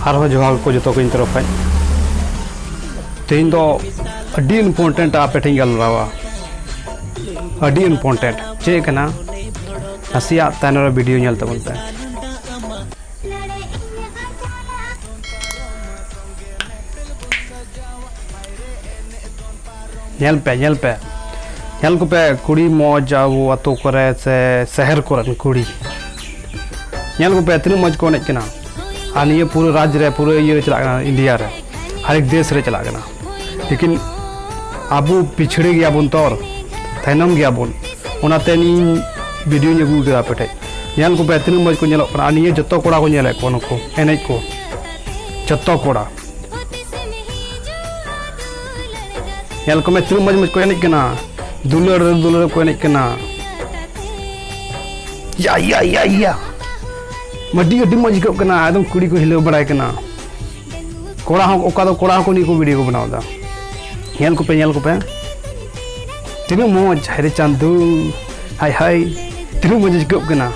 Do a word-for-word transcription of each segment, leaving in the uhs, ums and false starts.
ᱟᱨᱦᱚᱸ ᱡᱚᱦᱟᱨ ᱠᱚ ᱡᱚᱛᱚ ᱠᱚ ᱤᱧ ᱛᱚᱨᱚᱯ ᱠᱷᱚᱱ᱾ ᱛᱮᱦᱮᱧ ᱫᱚ ᱟᱹᱰᱤ important ᱟᱯᱮ ᱴᱷᱮᱱ ᱜᱟᱞᱢᱟᱨᱟᱣᱟ, ᱟᱹᱰᱤ important᱾ ᱪᱮᱫ ᱠᱟᱱᱟ? ᱱᱟᱥᱮᱭᱟᱜ ᱛᱟᱭᱱᱚᱢ ᱨᱮ video ᱧᱮᱞ ᱛᱟᱵᱚᱱ ᱯᱮ᱾ ᱧᱮᱞ ᱯᱮ, ᱧᱮᱞ ᱯᱮ, ᱧᱮᱞ ᱠᱚᱯᱮ ᱠᱩᱲᱤ ᱢᱚᱡᱽ, ᱟᱵᱚ ᱟᱛᱳ ᱠᱚᱨᱮ ᱥᱮ ᱥᱟᱦᱟᱨ ᱠᱚᱨᱮᱱ ᱠᱩᱲᱤ, ᱧᱮᱞ ᱠᱚᱯᱮ ᱛᱤᱱᱟᱹᱜ ᱢᱚᱡᱽ ᱠᱚ ᱮᱱᱮᱡ ᱠᱟᱱᱟ᱾ ᱟᱨ ᱱᱤᱭᱟᱹ ᱯᱩᱨᱟᱹ ᱨᱟᱡᱽ ᱨᱮ, ᱯᱩᱨᱟᱹ ᱤᱭᱟᱹ ᱨᱮ ᱪᱟᱞᱟᱜ ᱠᱟᱱᱟ, ᱤᱱᱰᱤᱭᱟ ᱨᱮ, ᱦᱟᱨᱮᱠ ᱫᱮᱥ ᱨᱮ ᱪᱟᱞᱟᱜ ᱠᱟᱱᱟ᱾ ᱞᱮᱠᱤᱱ ᱟᱵᱚ ᱯᱤᱪᱷᱲᱟᱹ ᱜᱮᱭᱟᱵᱚᱱ, ᱛᱚᱨ ᱛᱟᱭᱱᱚᱢ ᱜᱮᱭᱟᱵᱚᱱ᱾ ᱚᱱᱟᱛᱮ ᱤᱧ video ᱧ ᱟᱹᱜᱩ ᱠᱮᱫᱟ ᱟᱯᱮ ᱴᱷᱮᱡ᱾ ᱧᱮᱞ ᱠᱚᱯᱮ ᱛᱤᱱᱟᱹᱜ ᱢᱚᱡᱽ ᱠᱚ ᱧᱮᱞᱚᱜ ᱠᱟᱱᱟ᱾ ᱟᱨ ᱱᱤᱭᱟᱹ ᱡᱚᱛᱚ ᱠᱚᱲᱟ ᱠᱚ ᱧᱮᱞᱮᱫ ᱠᱚᱣᱟ, ᱱᱩᱠᱩ ᱮᱱᱮᱡ ᱠᱚ, ᱡᱚᱛᱚ ᱠᱚᱲᱟ᱾ ᱧᱮᱞ ᱠᱚᱢᱮ ᱛᱤᱱᱟᱹᱜ ᱢᱚᱡᱽ ᱢᱚᱡᱽ ᱠᱚ ᱮᱱᱮᱡ ᱠᱟᱱᱟ, ᱫᱩᱞᱟᱹᱲ ᱨᱮ ᱫᱩᱞᱟᱹᱲ ᱠᱚ ᱮᱱᱮᱡ ᱠᱟᱱᱟ᱾ ᱭᱟ, ᱭᱟ, ᱭᱟ, ᱭᱟ᱾ ᱟᱹᱰᱤ, ᱟᱹᱰᱤ ᱢᱚᱡᱽ ᱟᱹᱭᱠᱟᱹᱜ ᱠᱟᱱᱟ, ᱮᱠᱫᱚᱢ ᱠᱩᱲᱤ ᱠᱚ ᱦᱤᱞᱟᱹᱣ ᱵᱟᱲᱟᱭ ᱠᱟᱱᱟ᱾ ᱠᱚᱲᱟ ᱦᱚᱸ, ᱚᱠᱟ ᱫᱚ ᱠᱚᱲᱟ ᱦᱚᱸᱠᱚ ᱱᱤᱭᱟᱹ ᱠᱚ video ᱠᱚ ᱵᱮᱱᱟᱣ ᱮᱫᱟ᱾ ᱧᱮᱞ ᱠᱚᱯᱮ, ᱧᱮᱞ ᱠᱚᱯᱮ᱾ ᱛᱤᱱᱟᱹᱜ ᱢᱚᱡᱽ, ᱦᱟᱭ ᱨᱮ ᱪᱟᱸᱫᱩ, ᱦᱟᱭ ᱦᱟᱭ, ᱛᱤᱱᱟᱹᱜ ᱢᱚᱡᱽ ᱟᱹᱭᱠᱟᱹᱜ ᱠᱟᱱᱟ᱾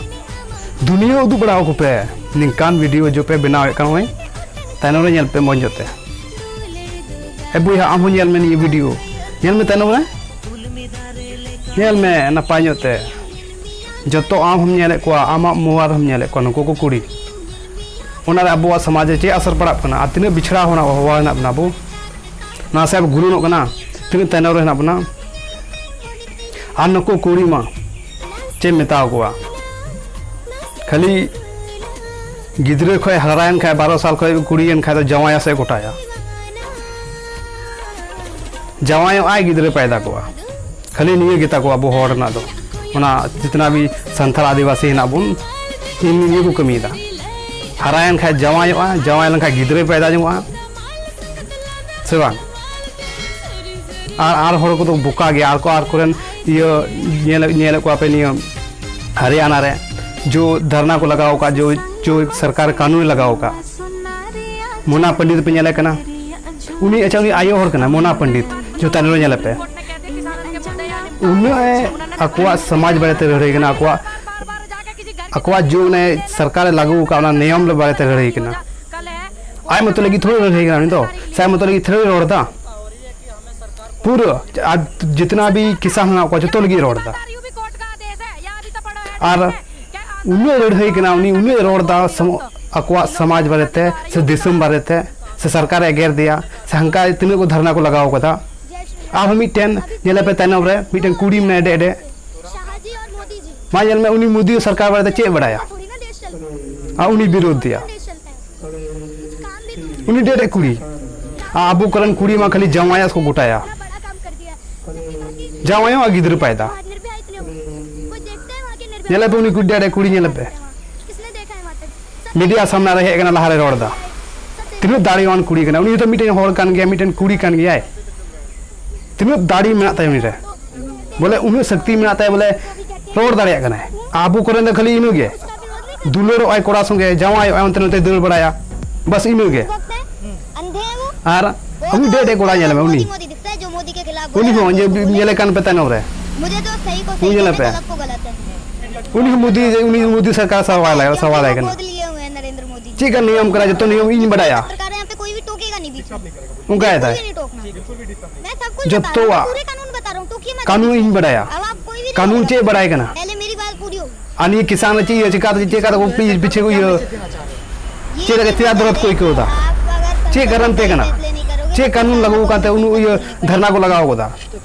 ᱫᱩᱱᱤᱭᱟᱹ ᱩᱫᱩᱜ ᱵᱟᱲᱟ ᱟᱠᱚ ᱯᱮ, ᱱᱤᱝᱠᱟᱱ video ᱡᱚᱯᱮ ᱵᱮᱱᱟᱣᱮᱫ ᱠᱟᱱ ᱱᱚᱜᱼᱚᱭ᱾ ᱛᱟᱭᱱᱚᱢ ᱨᱮ ᱧᱮᱞ ᱯᱮ ᱢᱚᱡᱽ ᱧᱚᱜ ᱛᱮ᱾ ᱮ ᱵᱚᱭᱦᱟ, ᱟᱢ ᱦᱚᱸ ᱧᱮᱞ ᱢᱮ ᱱᱤᱭᱟᱹ video, ᱧᱮᱞ ᱢᱮ ᱛᱟᱭᱱᱚᱢ ᱨᱮ, ᱧᱮᱞ ᱢᱮ ᱱᱟᱯᱟᱭ ᱧᱚᱜ ᱛᱮ᱾ ᱡᱚᱛᱚ ᱟᱢ ᱦᱚᱸᱢ ᱧᱮᱞᱮᱫ ᱠᱚᱣᱟ, ᱟᱢᱟᱜ ᱢᱳᱵᱟᱭᱤᱞ ᱨᱮᱦᱚᱸᱢ ᱧᱮᱞᱮᱫ ᱠᱚᱣᱟ ᱱᱩᱠᱩ ᱠᱚ ᱠᱩᱲᱤ᱾ ᱚᱱᱟᱨᱮ ᱟᱵᱚᱣᱟᱜ ᱥᱚᱢᱟᱡᱽ ᱨᱮ ᱪᱮᱫ ᱟᱥᱚᱨ ᱯᱟᱲᱟᱜ ᱠᱟᱱᱟ ᱟᱨ ᱛᱤᱱᱟᱹᱜ ᱵᱤᱪᱷᱲᱟ ᱦᱚᱲ ᱦᱚᱲ ᱦᱮᱱᱟᱜ ᱵᱚᱱᱟ ᱟᱵᱚ᱾ ᱱᱟᱥᱮ ᱟᱵᱚ ᱜᱩᱱᱟᱹᱱᱚᱜ ᱠᱟᱱᱟ, ᱛᱤᱱᱟᱹᱜ ᱛᱟᱭᱱᱚᱢ ᱨᱮ ᱦᱮᱱᱟᱜ ᱵᱚᱱᱟ᱾ ᱟᱨ ᱱᱩᱠᱩ ᱠᱩᱲᱤ ᱢᱟ ᱪᱮᱫ ᱮᱢ ᱢᱮᱛᱟᱣ ᱠᱚᱣᱟ, ᱠᱷᱟᱹᱞᱤ ᱜᱤᱫᱽᱨᱟᱹ ᱠᱷᱚᱡ ᱦᱟᱨᱟᱭᱮᱱ ᱠᱷᱟᱡ, ᱵᱟᱨᱚ ᱥᱟᱞ ᱠᱷᱚᱡ ᱠᱩᱲᱤᱭᱮᱱ ᱠᱷᱟᱡ ᱫᱚ ᱡᱟᱶᱟᱭᱟ ᱥᱮ ᱜᱚᱴᱟᱭᱟ᱾ ᱡᱟᱶᱟᱭᱚᱜ ᱟᱭ, ᱜᱤᱫᱽᱨᱟᱹ ᱯᱟᱭᱫᱟ ᱠᱚᱣᱟ᱾ ᱠᱷᱟᱹᱞᱤ ᱱᱤᱭᱟᱹ ᱜᱮᱛᱟ ᱠᱚ ᱟᱵᱚ ᱦᱚᱲ ᱨᱮᱱᱟᱜ ᱫᱚ᱾ ᱚᱱᱟ ᱡᱤᱛᱱᱟ ᱵᱷᱤ ᱥᱟᱱᱛᱟᱲ ᱟᱹᱫᱤᱵᱟᱹᱥᱤ ᱦᱮᱱᱟᱜ ᱵᱚᱱ, ᱤᱧ ᱱᱤᱭᱟᱹ ᱠᱚ ᱠᱟᱹᱢᱤᱭᱮᱫᱟ᱾ ᱦᱟᱨᱟᱭᱮᱱ ᱠᱷᱟᱡ ᱡᱟᱶᱟᱭᱚᱜᱼᱟ, ᱡᱟᱶᱟᱭ ᱞᱮᱱᱠᱷᱟᱡ ᱜᱤᱫᱽᱨᱟᱹᱭ ᱯᱟᱭᱫᱟ ᱡᱚᱝᱚᱜᱼᱟ, ᱥᱮ ᱵᱟᱝ? ᱟᱨ, ᱟᱨ ᱦᱚᱲ ᱠᱚᱫᱚ ᱵᱚᱠᱟ ᱜᱮᱭᱟ᱾ ᱟᱨ ᱠᱚ, ᱟᱨ ᱠᱚᱨᱮᱱ ᱤᱭᱟᱹ ᱧᱮᱞ, ᱧᱮᱞᱮᱫ ᱠᱚᱣᱟ ᱯᱮ ᱱᱤᱭᱟᱹ ᱦᱟᱨᱤᱭᱟᱱᱟ ᱨᱮ ᱡᱚ ᱫᱷᱟᱨᱱᱟ ᱠᱚ ᱞᱟᱜᱟᱣ ᱟᱠᱟᱫ, ᱡᱚ, ᱡᱚ ᱥᱚᱨᱠᱟᱨ ᱠᱟᱹᱱᱩᱱ ᱞᱟᱜᱟᱣ ᱟᱠᱟᱫ᱾ ᱢᱳᱱᱟ ᱯᱚᱱᱰᱤᱛ ᱯᱮ ᱧᱮᱞᱮ ᱠᱟᱱᱟ? ᱩᱱᱤ, ᱟᱪᱪᱷᱟ, ᱩᱱᱤ ᱟᱭᱳ ᱦᱚᱲ ᱠᱟᱱᱟᱭ, ᱢᱳᱱᱟ ᱯᱚᱱᱰᱤᱛ, ᱡᱚᱛᱟ ᱱᱚᱰᱮ ᱧᱮᱞᱮ ᱯᱮ᱾ ᱩᱱᱟᱹᱜ ᱮ ᱟᱠᱚᱣᱟᱜ ᱥᱚᱢᱟᱡᱽ ᱵᱟᱨᱮᱛᱮ ᱞᱟᱹᱲᱦᱟᱹᱭ ᱠᱟᱱᱟ, ᱟᱠᱚᱣᱟᱜ, ᱟᱠᱚᱣᱟᱜ ᱡᱮ ᱚᱱᱮ ᱥᱚᱨᱠᱟᱨᱮ ᱞᱟᱹᱜᱩ ᱟᱠᱟᱫ ᱚᱱᱟ ᱱᱤᱭᱚᱢ ᱵᱟᱨᱮᱛᱮ ᱞᱟᱹᱲᱦᱟᱹᱭ ᱠᱟᱱᱟ᱾ ᱟᱡ ᱢᱚᱛᱚ ᱞᱟᱹᱜᱤᱫ ᱛᱷᱚᱲᱤ ᱞᱟᱹᱲᱦᱟᱹᱭ ᱠᱟᱱᱟ ᱩᱱᱤ ᱫᱚ, ᱥᱮ ᱟᱡ ᱢᱚᱛᱚ ᱞᱟᱹᱜᱤᱫ ᱛᱷᱚᱲᱤ ᱨᱚᱲ ᱮᱫᱟ᱾ ᱯᱩᱨᱟᱹ ᱟᱨ ᱡᱤᱛᱱᱟ ᱵᱷᱤ ᱠᱤᱥᱟᱱ ᱦᱮᱱᱟᱜ ᱠᱚᱣᱟ ᱡᱚᱛᱚ ᱞᱟᱹᱜᱤᱫ ᱨᱚᱲ ᱮᱫᱟ᱾ ᱟᱨ ᱩᱱᱟᱹᱜ ᱞᱟᱹᱲᱦᱟᱹᱭ ᱠᱟᱱᱟ ᱩᱱᱤ, ᱩᱱᱟᱹᱜ ᱨᱚᱲ ᱮᱫᱟ ᱥᱚᱢ-, ᱟᱠᱚᱣᱟᱜ ᱥᱚᱢᱟᱡᱽ ᱵᱟᱨᱮᱛᱮ ᱥᱮ ᱫᱤᱥᱚᱢ ᱵᱟᱨᱮᱛᱮ, ᱥᱮ ᱥᱚᱨᱠᱟᱨᱮ ᱮᱜᱮᱨ ᱫᱮᱭᱟ, ᱥᱮ ᱦᱟᱱᱠᱟ ᱛᱤᱱᱟᱹᱜ ᱠᱚ ᱫᱷᱟᱨᱱᱟ ᱠᱚ ᱞᱟᱜᱟᱣ ᱠᱟᱫᱟ᱾ ᱟᱨᱦᱚᱸ ᱢᱤᱫᱴᱮᱱ ᱧᱮᱞᱮᱯᱮ ᱛᱟᱭᱱᱚᱢ ᱨᱮ ᱢᱤᱫᱴᱮᱱ ᱠᱩᱲᱤ ᱢᱮᱱᱟᱭᱟ ᱮᱰᱮ ᱮᱰᱮ᱾ ᱢᱟ ᱧᱮᱞ ᱢᱮ, ᱩᱱᱤ ᱢᱳᱫᱤ ᱥᱚᱨᱠᱟᱨ ᱵᱟᱨᱮᱛᱮ ᱪᱮᱫ ᱮ ᱵᱟᱲᱟᱭᱟ? ᱟᱨ ᱩᱱᱤ ᱵᱤᱨᱳᱫᱷ ᱫᱮᱭᱟ᱾ ᱩᱱᱤ ᱰᱮᱰ ᱮ ᱠᱩᱲᱤ᱾ ᱟᱨ ᱟᱵᱚ ᱠᱚᱨᱮᱱ ᱠᱩᱲᱤ ᱢᱟ ᱠᱷᱟᱹᱞᱤ ᱡᱟᱶᱟᱭᱚᱜ ᱠᱚ ᱜᱚᱴᱟᱭᱟ᱾ ᱡᱟᱶᱟᱭᱚᱜ ᱟᱨ ᱜᱤᱫᱽᱨᱟᱹ ᱯᱟᱭᱫᱟ᱾ ᱧᱮᱞᱮ ᱯᱮ ᱩᱱᱤ ᱰᱮᱰ ᱮ ᱠᱩᱲᱤ, ᱧᱮᱞᱮ ᱯᱮ᱾ ᱢᱤᱰᱤᱭᱟ ᱥᱟᱢᱱᱟ ᱨᱮ ᱦᱮᱡ ᱟᱠᱟᱱᱟ, ᱞᱟᱦᱟᱨᱮ ᱨᱚᱲ ᱮᱫᱟ᱾ ᱛᱤᱱᱟᱹᱜ ᱫᱟᱲᱮᱭᱟᱱ ᱠᱩᱲᱤ ᱠᱟᱱᱟ ᱩᱱᱤ, ᱦᱚᱸᱛᱚ ᱢᱤᱫᱴᱮᱱ ᱦᱚᱲ ᱠᱟᱱ ᱜᱮᱭᱟ, ᱢᱤᱫᱴᱮᱱ ᱠᱩᱲᱤ ᱠᱟᱱ ᱜᱮᱭᱟᱭ᱾ ᱛᱤᱱᱟᱹᱜ ᱫᱟᱲᱮ ᱢᱮᱱᱟᱜ ᱛᱟᱭᱟ ᱩᱱᱤ ᱨᱮ, ᱵᱚᱞᱮ ᱩᱱᱟᱹᱜ ᱥᱚᱠᱛᱤ ᱢᱮᱱᱟᱜ ᱛᱟᱭᱟ, ᱵᱚᱞᱮ ᱨᱚᱲ ᱫᱟᱲᱮᱭᱟᱜ ᱠᱟᱱᱟᱭ᱾ ᱟᱵᱚ ᱠᱚᱨᱮᱱ ᱫᱚ ᱠᱷᱟᱹᱞᱤ ᱤᱱᱟᱹᱜᱮ, ᱫᱩᱞᱟᱹᱲᱚᱜ ᱟᱭ ᱠᱚᱲᱟ ᱥᱚᱸᱜᱮ, ᱡᱟᱶᱟᱭᱚᱜ ᱟᱭ, ᱚᱱᱛᱮ ᱱᱚᱛᱮ ᱫᱟᱹᱲ ᱵᱟᱲᱟᱭᱟ, ᱵᱟᱥ ᱤᱱᱟᱹᱜᱮ᱾ अंधे हैं वो। ᱟᱨ वो ᱩᱱᱤ तो ᱰᱮᱰ ᱮ ᱠᱚᱲᱟ ᱧᱮᱞ ᱢᱮ, ᱩᱱᱤ, मोदी मोदी दिखता है, जो मोदी के खिलाफ बोल उनी रहा है, ᱦᱚᱸ ᱧᱮ-, ᱧᱮᱞᱮ ᱠᱟᱱ ᱯᱮ ᱛᱟᱭᱱᱚᱢ ᱨᱮ᱾ मुझे तो सही को सही उनी कहते हैं, ᱧᱮᱞ ᱯᱮ᱾ गलत को गलत है। ᱩᱱᱤ ᱦᱚᱸ ᱢᱳᱫᱤ, ᱩᱱᱤ ᱦᱚᱸ ᱢᱳᱫᱤ ᱥᱚᱨᱠᱟᱨ ᱥᱟᱶ ᱵᱟᱭ ᱞᱟᱜᱟᱣ, ᱥᱟᱶ ᱵᱟᱭ ᱞᱟᱜᱟᱣ ᱠᱟᱱᱟ᱾ गोद लिए हुए हैं नरेंद्र मोदी। ᱪᱮᱫ ᱠᱟᱱ ᱱᱤᱭᱚᱢ ᱠᱟᱱᱟ, ᱡᱚᱛᱚ ᱱᱤᱭᱚᱢ ᱤᱧ ᱵᱟᱰᱟᱭᱟ᱾ सरकार है, यहाँ पे कोई भी टोकेगा नहीं बीच में। ᱚᱱᱠᱟᱭᱮᱫᱟᱭ᱾ बिल्कुल भी नहीं टोकना। मैं सब कुछ बता रही हूँ, ᱡᱚᱛᱚᱣᱟᱜ᱾ पूरे कानून बता रहा हूँ, टोकिए मत। ᱠᱟᱹᱱᱩᱱ ᱤᱧ ᱵᱟᱰᱟᱭᱟ᱾ अब आप कोई भी ᱠᱟᱹᱱᱩᱱ ᱪᱮᱫ ᱵᱟᱰᱟᱭ ᱠᱟᱱᱟ? पहले मेरी बात पूरी हो। ᱟᱨ ᱱᱤᱭᱟᱹ ᱠᱤᱥᱟᱱ ᱨᱮ ᱪᱮᱫ ᱤᱭᱟᱹ ᱪᱮᱠᱟ, ᱪᱮᱫ ᱠᱟᱛᱮ ᱠᱚ ᱯᱤ-, ᱯᱤᱪᱷᱮ ᱠᱚ ᱤᱭᱟᱹ, ᱪᱮᱫ ᱞᱮᱠᱟ ᱛᱤᱱᱟᱹᱜ ᱫᱚᱨᱚᱫ ᱠᱚ ᱟᱹᱭᱠᱟᱹᱣ ᱮᱫᱟ? ᱪᱮᱫ ᱠᱟᱨᱚᱱ ᱛᱮ ᱠᱟᱱᱟ? ᱪᱮᱫ ᱠᱟᱹᱱᱩᱱ ᱞᱟᱹᱜᱩ ᱟᱠᱟᱱ ᱛᱮ ᱩᱱᱟᱹᱜ ᱤᱭᱟᱹ ᱫᱷᱟᱨᱱᱟ ᱠᱚ ᱞᱟᱜᱟᱣ ᱟᱠᱟᱫᱟ?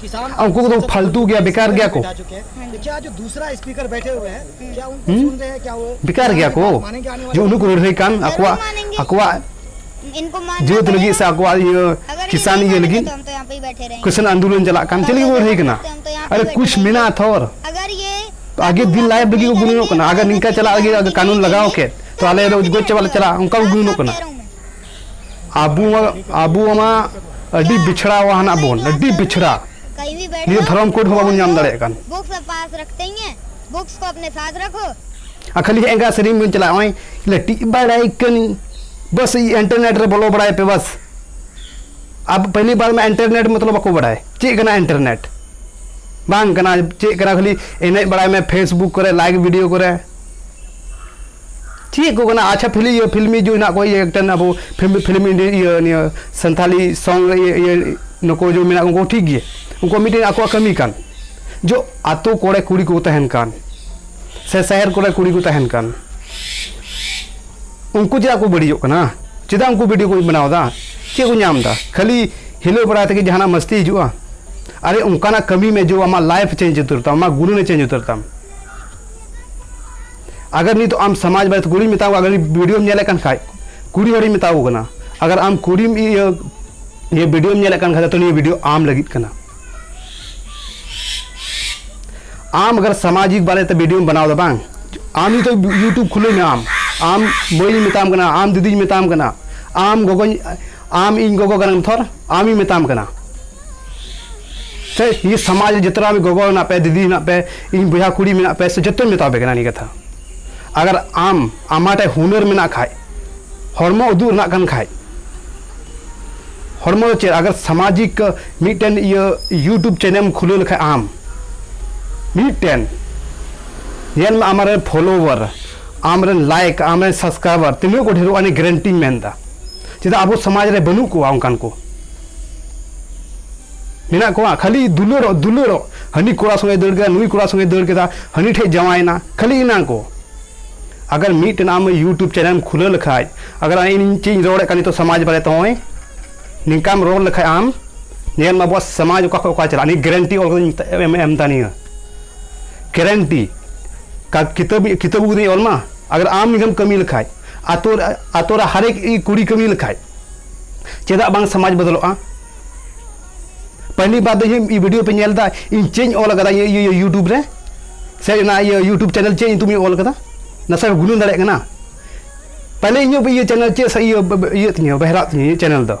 ᱟᱨ ᱩᱱᱠᱩ ᱠᱚᱫᱚ ᱯᱷᱟᱞᱛᱩ ᱜᱮᱭᱟ, ᱵᱮᱠᱟᱨ ᱜᱮᱭᱟ ᱠᱚ᱾ क्या जो दूसरा स्पीकर बैठे हुए हैं, क्या उनको सुन रहे हैं, क्या वो ᱵᱮᱠᱟᱨ ᱜᱮᱭᱟ ᱠᱚ᱾ ᱡᱮ ᱩᱱᱟᱹᱜ ᱠᱚ ᱞᱟᱹᱲᱦᱟᱹᱭ ᱠᱟᱱ ᱟᱠᱚᱣᱟᱜ, ᱟᱠᱚᱣᱟᱜ ᱡᱟᱹᱛ ᱞᱟᱹᱜᱤᱫ ᱥᱮ ᱟᱠᱚᱣᱟᱜ ᱤᱭᱟᱹ ᱠᱤᱥᱟᱱ ᱤᱭᱟᱹ ᱞᱟᱹᱜᱤᱫ ᱠᱤᱥᱟᱱ ᱟᱱᱫᱳᱞᱚᱱ ᱪᱟᱞᱟᱜ ᱠᱟᱱ, ᱪᱮᱫ ᱞᱟᱹᱜᱤᱫ ᱠᱚ ᱞᱟᱹᱲᱦᱟᱹᱭ ᱠᱟᱱᱟ? ᱟᱨᱮ ᱠᱩᱪ ᱢᱮᱱᱟᱜᱼᱟ ᱛᱷᱚᱨ᱾ ᱟᱜᱮ ᱫᱤᱱ ᱞᱟᱭᱤᱵ ᱞᱟᱹᱜᱤᱫ ᱠᱚ ᱜᱩᱱᱟᱹᱱᱚᱜ ᱠᱟᱱᱟ᱾ ᱟᱜᱟᱨ ᱱᱤᱝᱠᱟ ᱪᱟᱞᱟᱜ ᱞᱟᱹᱜᱤᱫ ᱟᱜᱟᱨ ᱠᱟᱹᱱᱩᱱ ᱞᱟᱜᱟᱣ ᱠᱮᱫ, ᱛᱚ ᱟᱞᱮ ᱫᱚ ᱜᱚᱡ ᱪᱟᱵᱟᱜ ᱞᱮ ᱪᱟᱞᱟᱜᱼᱟ, ᱚᱱᱠᱟ ᱠᱚ ᱜᱩᱱᱟᱹᱱᱚᱜ ᱠᱟᱱᱟ᱾ ᱟᱵᱚ ᱢᱟ, ᱟᱵᱚ ᱢᱟ ᱟᱹᱰᱤ ᱵᱤᱪᱷᱲᱟᱣᱟ ᱦᱮᱱᱟᱜ ᱵᱚᱱ, ᱟᱹᱰᱤ ᱵᱤᱪᱷᱲᱟ᱾ ᱱᱤᱭᱟᱹ ᱫᱷᱚᱨᱚᱢ ᱠᱳᱰ ᱦᱚᱸ ᱵᱟᱵᱚᱱ ᱧᱟᱢ ᱫᱟᱲᱮᱭᱟᱜ ᱠᱟᱱ᱾ बुक्स पास रखते ही हैं, बुक्स को अपने साथ रखो। ᱟᱨ ᱠᱷᱟᱹᱞᱤ ᱮᱸᱜᱟ ᱥᱮᱨᱮᱧ ᱵᱚᱱ ᱪᱟᱞᱟᱜᱼᱟ, ᱱᱚᱜᱼᱚᱭ ᱞᱟᱹᱴᱤᱡ ᱵᱟᱲᱟᱭ ᱠᱟᱹᱱᱟᱹᱧ, ᱵᱟᱥ ᱤᱱᱴᱟᱨᱱᱮᱴ ᱨᱮ ᱵᱚᱞᱚ ᱵᱟᱲᱟᱭ ᱯᱮ ᱵᱟᱥ᱾ ᱟᱵᱚ ᱯᱟᱹᱦᱤᱞᱤ ᱵᱟᱨ ᱢᱟ ᱤᱱᱴᱟᱨᱱᱮᱴ ᱢᱚᱛᱞᱚᱵ ᱵᱟᱠᱚ ᱵᱟᱲᱟᱭ ᱪᱮᱫ ᱠᱟᱱᱟ ᱤᱱᱴᱟᱨᱱᱮᱴ, ᱵᱟᱝ ᱠᱟᱱᱟ ᱪᱮᱫ ᱠᱟᱱᱟ, ᱠᱷᱟᱹᱞᱤ ᱮᱱᱮᱡ ᱵᱟᱲᱟᱭ ᱢᱮ Facebook ᱠᱚᱨᱮ, ᱞᱟᱭᱤᱠ ᱵᱷᱤᱰᱤᱭᱳ ᱠᱚᱨᱮ᱾ ᱪᱮᱫ ᱠᱚ ᱠᱟᱱᱟ? ᱟᱪᱪᱷᱟ, ᱯᱷᱤᱞᱢ, ᱤᱭᱟᱹ, ᱯᱷᱤᱞᱢᱤ ᱡᱚ ᱦᱮᱱᱟᱜ ᱠᱚᱣᱟ, ᱤᱭᱟᱹ, ᱮᱠᱴᱮᱱ ᱟᱵᱚ ᱯᱷᱤᱞᱢ, ᱯᱷᱤᱞᱢ ᱤᱱᱰᱤ-, ᱤᱭᱟᱹ, ᱱᱤᱭᱟᱹ ᱥᱟᱱᱛᱷᱟᱞᱤ ᱥᱚᱝ ᱨᱮ, ᱤᱭᱟᱹ, ᱤᱭᱟᱹ, ᱱᱩᱠᱩ ᱡᱚ ᱢᱮᱱᱟᱜ ᱠᱚ, ᱩᱱᱠᱩ ᱴᱷᱤᱠ ᱜᱮ, ᱩᱱᱠᱩ ᱢᱤᱫᱴᱮᱱ ᱟᱠᱚᱣᱟᱜ ᱠᱟᱹᱢᱤ ᱠᱟᱱ᱾ ᱡᱚ ᱟᱛᱳ ᱠᱚᱨᱮ ᱠᱩᱲᱤ ᱠᱚ ᱛᱟᱦᱮᱱ ᱠᱟᱱ, ᱥᱮ ᱥᱟᱦᱮᱨ ᱠᱚᱨᱮ ᱠᱩᱲᱤ ᱠᱚ ᱛᱟᱦᱮᱱ ᱠᱟᱱ, ᱩᱱᱠᱩ ᱪᱮᱫᱟᱜ ᱠᱚ ᱵᱟᱹᱲᱤᱡᱚᱜ ᱠᱟᱱᱟ? ᱪᱮᱫᱟᱜ ᱩᱱᱠᱩ ᱵᱷᱤᱰᱤᱭᱳ ᱠᱚ ᱵᱮᱱᱟᱣ ᱮᱫᱟ? ᱪᱮᱫ ᱠᱚ ᱧᱟᱢ ᱮᱫᱟ? ᱠᱷᱟᱹᱞᱤ ᱦᱤᱞᱟᱹᱣ ᱵᱟᱲᱟᱭ ᱛᱮᱜᱮ ᱡᱟᱦᱟᱱᱟᱜ ᱢᱟᱹᱥᱛᱤ ᱦᱤᱡᱩᱜᱼᱟ? ᱟᱨᱮ, ᱚᱱᱠᱟᱱᱟᱜ ᱠᱟᱹᱢᱤ ᱢᱮ ᱡᱮ ᱟᱢᱟᱜ ᱞᱟᱭᱤᱯᱷ ᱪᱮᱧᱡᱽ ᱩᱛᱟᱹᱨ ᱛᱟᱢ, ᱟᱢᱟᱜ ᱜᱩᱱᱟᱹᱱᱮ ᱪᱮᱧᱡᱽ ᱩᱛᱟᱹᱨ ᱛᱟᱢ᱾ ᱟᱜᱟᱨ ᱱᱤᱛᱚᱜ ᱟᱢ ᱥᱚᱢᱟᱡᱽ ᱵᱟᱨᱮᱛᱮ ᱠᱩᱲᱤᱢ ᱢᱮᱛᱟᱣ ᱠᱚᱣᱟ, ᱟᱜᱟᱨ ᱵᱷᱤᱰᱤᱭᱳᱢ ᱧᱮᱞᱮᱫ ᱠᱟᱱ ᱠᱷᱟᱡ, ᱠᱩᱲᱤ ᱦᱚᱲᱤᱧ ᱢᱮᱛᱟᱣ ᱠᱚ ᱠᱟᱱᱟ, ᱟᱜᱟᱨ ᱟᱢ ᱠᱩᱲᱤᱢ ᱤᱭᱟᱹ, ᱤᱭᱟᱹ ᱵᱷᱤᱰᱤᱭᱳᱢ ᱧᱮᱞᱮᱫ ᱠᱟᱱ ᱠᱷᱟᱡ, ᱛᱚ ᱱᱤᱭᱟᱹ ᱵᱷᱤᱰᱤᱭᱳ ᱟᱢ ᱞᱟᱹᱜᱤᱫ ᱠᱟᱱᱟ᱾ ᱟᱢ ᱟᱜᱟᱨ ᱥᱟᱢᱟᱡᱤᱠ ᱵᱟᱨᱮᱛᱮ ᱵᱷᱤᱰᱤᱭᱳᱢ ᱵᱮᱱᱟᱣ ᱮᱫᱟ ᱵᱟᱝ, ᱟᱢ ᱱᱤᱛᱚᱜ YouTube ᱠᱷᱩᱞᱟᱹᱣ ᱢᱮ, ᱟᱢ, ᱟᱢ ᱢᱟᱹᱭᱤᱧ ᱢᱮᱛᱟᱢ ᱠᱟᱱᱟ, ᱟᱢ ᱫᱤᱫᱤᱧ ᱢᱮᱛᱟᱢ ᱠᱟᱱᱟ, ᱟᱢ ᱜᱚᱜᱚᱧ, ᱟᱢ ᱤᱧ ᱜᱚᱜᱚ ᱠᱟᱱᱟᱢ ᱛᱷᱚᱨ, ᱟᱢᱤᱧ ᱢᱮᱛᱟᱢ ᱠᱟᱱᱟ᱾ ᱥᱮ ᱱᱤᱭᱟᱹ ᱥᱚᱢᱟᱡᱽ ᱨᱮ ᱡᱚᱛᱚ ᱟᱢ ᱜᱚᱜᱚ ᱢᱮᱱᱟᱜ ᱯᱮ, ᱫᱤᱫᱤ ᱢᱮᱱᱟᱜ ᱯᱮ, ᱤᱧ ᱵᱚᱭᱦᱟ ᱠᱩᱲᱤ ᱢᱮᱱᱟᱜ ᱯᱮ, ᱥᱮ ᱡᱚᱛᱚᱧ ᱢᱮᱛᱟ ᱯᱮ ᱠᱟᱱᱟ ᱱᱤᱭᱟᱹ ᱠᱟᱛᱷᱟ᱾ ᱟᱜᱟᱨ ᱟᱢ, ᱟᱢᱟᱜ ᱴᱷᱮᱱ ᱦᱩᱱᱟᱹᱨ ᱢᱮᱱᱟᱜ ᱠᱷᱟᱡ, ᱦᱚᱲᱢᱚ ᱩᱫᱩᱜ ᱨᱮᱱᱟᱜ ᱠᱟᱱ ᱠᱷᱟᱡ, ᱦᱚᱲᱢᱚ ᱫᱚ ᱪᱮᱫ, ᱟᱜᱟᱨ ᱥᱟᱢᱟᱡᱤᱠ ᱢᱤᱫᱴᱮᱱ ᱤᱭᱟᱹ YouTube ᱪᱮᱱᱮᱞ ᱮᱢ ᱠᱷᱩᱞᱟᱹᱣ ᱞᱮᱠᱷᱟᱡ ᱟᱢ, ᱢᱤᱫᱴᱮᱱ ᱧᱮᱞ ᱢᱮ, ᱟᱢᱨᱮᱱ ᱯᱷᱚᱞᱳᱣᱟᱨ, ᱟᱢᱨᱮᱱ ᱞᱟᱭᱤᱠ, ᱟᱢᱨᱮᱱ ᱥᱟᱵᱥᱠᱨᱟᱭᱵᱟᱨ ᱛᱤᱱᱟᱹᱜ ᱠᱚ ᱰᱷᱮᱨᱚᱜᱼᱟ, ᱱᱤᱭᱟᱹ ᱜᱮᱨᱮᱱᱴᱤᱧ ᱢᱮᱱᱫᱟ᱾ ᱪᱮᱫᱟᱜ ᱟᱵᱚ ᱥᱚᱢᱟᱡᱽ ᱨᱮ ᱵᱟᱹᱱᱩᱜ ᱠᱚᱣᱟ ᱚᱱᱠᱟᱱ ᱠᱚ? ᱢᱮᱱᱟᱜ ᱠᱚᱣᱟ ᱠᱷᱟᱹᱞᱤ ᱫᱩᱞᱟᱹᱲᱚᱜ, ᱫᱩᱞᱟᱹᱲᱚᱜ, ᱦᱟᱹᱱᱤ ᱠᱚᱲᱟ ᱥᱚᱸᱜᱮ ᱫᱟᱹᱲ ᱠᱮᱫᱟ, ᱱᱩᱭ ᱠᱚᱲᱟ ᱥᱚᱸᱜᱮ ᱫᱟᱹᱲ ᱠᱮᱫᱟ, ᱦᱟᱹᱱᱤ ᱴᱷᱮᱡ ᱡᱟᱶᱟᱭᱮᱱᱟ, ᱠᱷᱟᱹᱞᱤ ᱤᱱᱟᱹ ᱠᱚ᱾ ᱟᱜᱟᱨ ᱢᱤᱫᱴᱮᱱ ᱟᱢ YouTube ᱪᱮᱱᱮᱞ ᱮᱢ ᱠᱷᱩᱞᱟᱹᱣ ᱞᱮᱠᱷᱟᱡ, ᱟᱜᱟᱨ ᱤᱧ ᱪᱮᱫ ᱤᱧ ᱨᱚᱲᱮᱫ ᱠᱟᱱ ᱱᱤᱛᱚᱜ ᱥᱚᱢᱟᱡᱽ ᱵᱟᱨᱮ ᱛᱮ, ᱱᱚᱜᱼᱚᱭ ᱱᱤᱝᱠᱟᱢ ᱨᱚᱲ ᱞᱮᱠᱷᱟᱡ ᱟᱢ, ᱧᱮᱞ ᱢᱮ ᱟᱵᱚᱣᱟᱜ ᱥᱚᱢᱟᱡᱽ ᱚᱠᱟ ᱠᱷᱚᱡ ᱚᱠᱟ ᱪᱟᱞᱟᱜᱼᱟ᱾ ᱱᱤᱭᱟᱹ ᱜᱮᱨᱮᱱᱴᱤ ᱚᱞ ᱠᱟᱛᱮᱧ ᱮᱢ, ᱮᱢ ᱮᱫᱟ ᱱᱤᱭᱟᱹ ᱜᱮᱨᱮᱱᱴᱤ᱾ ᱠᱟ-, ᱠᱤᱛᱟᱹᱵ, ᱠᱤᱛᱟᱹᱵ ᱟᱹᱜᱩ ᱠᱟᱛᱮᱧ ᱚᱞ ᱢᱟ? ᱟᱜᱟᱨ ᱟᱢ ᱱᱤᱝᱠᱟᱢ ᱠᱟᱹᱢᱤ ᱞᱮᱠᱷᱟᱡ, ᱟᱛᱳ ᱨᱮ, ᱟᱛᱳ ᱨᱮ ᱦᱟᱨᱮᱠ ᱠᱩᱲᱤ ᱠᱟᱹᱢᱤ ᱞᱮᱠᱷᱟᱡ, ᱪᱮᱫᱟᱜ ᱵᱟᱝ ᱥᱚᱢᱟᱡᱽ ᱵᱚᱫᱚᱞᱚᱜᱼᱟ? ᱯᱟᱹᱦᱤᱞᱤ ᱵᱟᱨ ᱫᱚ ᱤᱧᱟᱹᱜ ᱵᱷᱤᱰᱤᱭᱳ ᱯᱮ ᱧᱮᱞ ᱮᱫᱟ, ᱤᱧ ᱪᱮᱫ ᱤᱧ ᱚᱞ ᱟᱠᱟᱫᱟ ᱤᱧᱟᱹᱜ ᱤᱭᱟᱹ, ᱤᱭᱟᱹ YouTube ᱨᱮ, ᱥᱮ ᱚᱱᱟ ᱤᱭᱟᱹ YouTube ᱪᱮᱱᱮᱞ ᱪᱮᱫ ᱧᱩᱛᱩᱢ ᱤᱧ ᱚᱞ ᱟᱠᱟᱫᱟ? ᱱᱟᱥᱮ ᱯᱮ ᱜᱩᱱᱟᱹᱱ ᱫᱟᱲᱮᱭᱟᱜ ᱠᱟᱱᱟ? ᱯᱟᱹᱦᱤᱞᱤ ᱤᱧᱟᱹᱜ ᱤᱭᱟᱹ ᱪᱮᱱᱮᱞ ᱪᱮᱫ ᱥᱟ-, ᱤᱭᱟᱹ, ᱵ-, ᱵ-, ᱤᱭᱟᱹ ᱛᱤᱧᱟᱹ, ᱵᱮᱦᱨᱟᱜ ᱛᱤᱧᱟᱹ ᱤᱧᱟᱹᱜ ᱪᱮᱱᱮᱞ ᱫᱚ᱾